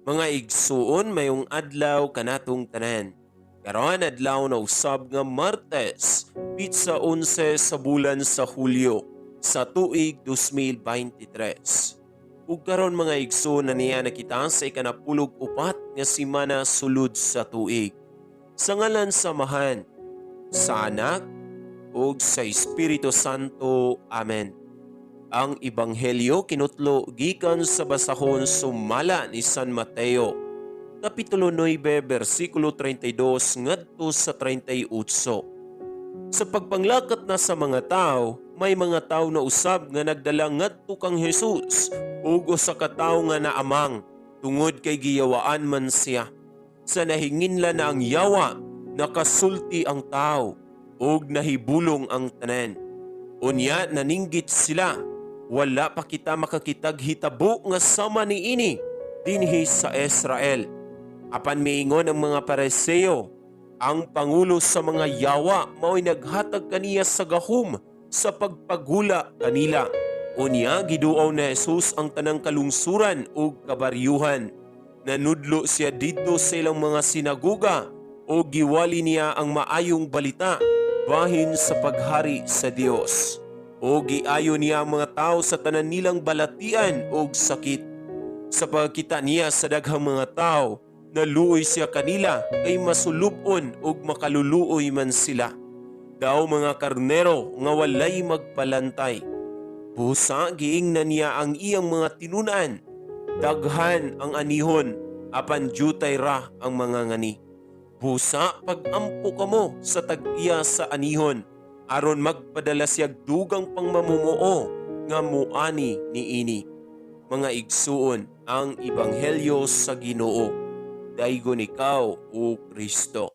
Mga igsuon, mayong adlaw kanatong tanan. Karon adlaw na usab nga Martes, pitsa 11 sa bulan sa Hulyo sa tuig 2023. Ug karon, mga igsuon, na niya nakita sa ikanapulog upat nga simana sulod sa tuig. Sa ngalan sa Amahan, sa Anak, ug sa Espiritu Santo. Amen. Ang Ebanghelyo kinutlo gikan sa basahon sumala ni San Mateo, Kapitulo 9, versikulo 32 ngadto sa 38. Sa pagpanglakat na sa mga tao, may mga tao na usab nga nagdala ngadto kang Jesus ug usa ka tawo nga naamang tungod kay giyawaan man siya. Sa nahinginla na ang yawa, nakasulti ang tao ug nahibulong ang tanan. Unya naninggit sila, "Wala pa kita makakitag hitabo nga sama niini dinhi sa Israel." Apan miingon ang mga Pariseo, "Ang pangulo sa mga yawa mao'y naghatag kaniya sa gahom sa pagpagula kanila." Unya giduaw ni Jesus ang tanang kalungsuran ug kabaryuhan. Nanudlo siya didto sa ilang mga sinagoga ug giwali niya ang maayong balita bahin sa paghari sa Dios. O giayo niya ang mga tao sa tanan nilang balatian ug sakit. Sa pagkita niya sa daghang mga tao, naluoy siya kanila kay masulub-on ug makaluluoy man sila. Daw mga karnero nga walay magpalantay. Busa giingnan niya ang iyang mga tinun-an, "Daghan ang anihon, apan jutay ra ang mga ngani. Busa pag-ampo kamo sa tag-iya sa anihon aron magpadala siyag dugang pangmamumuo nga muani niini." Mga igsuon, ang Ebanghelyo sa Ginoo. Daygon ikaw, o Kristo.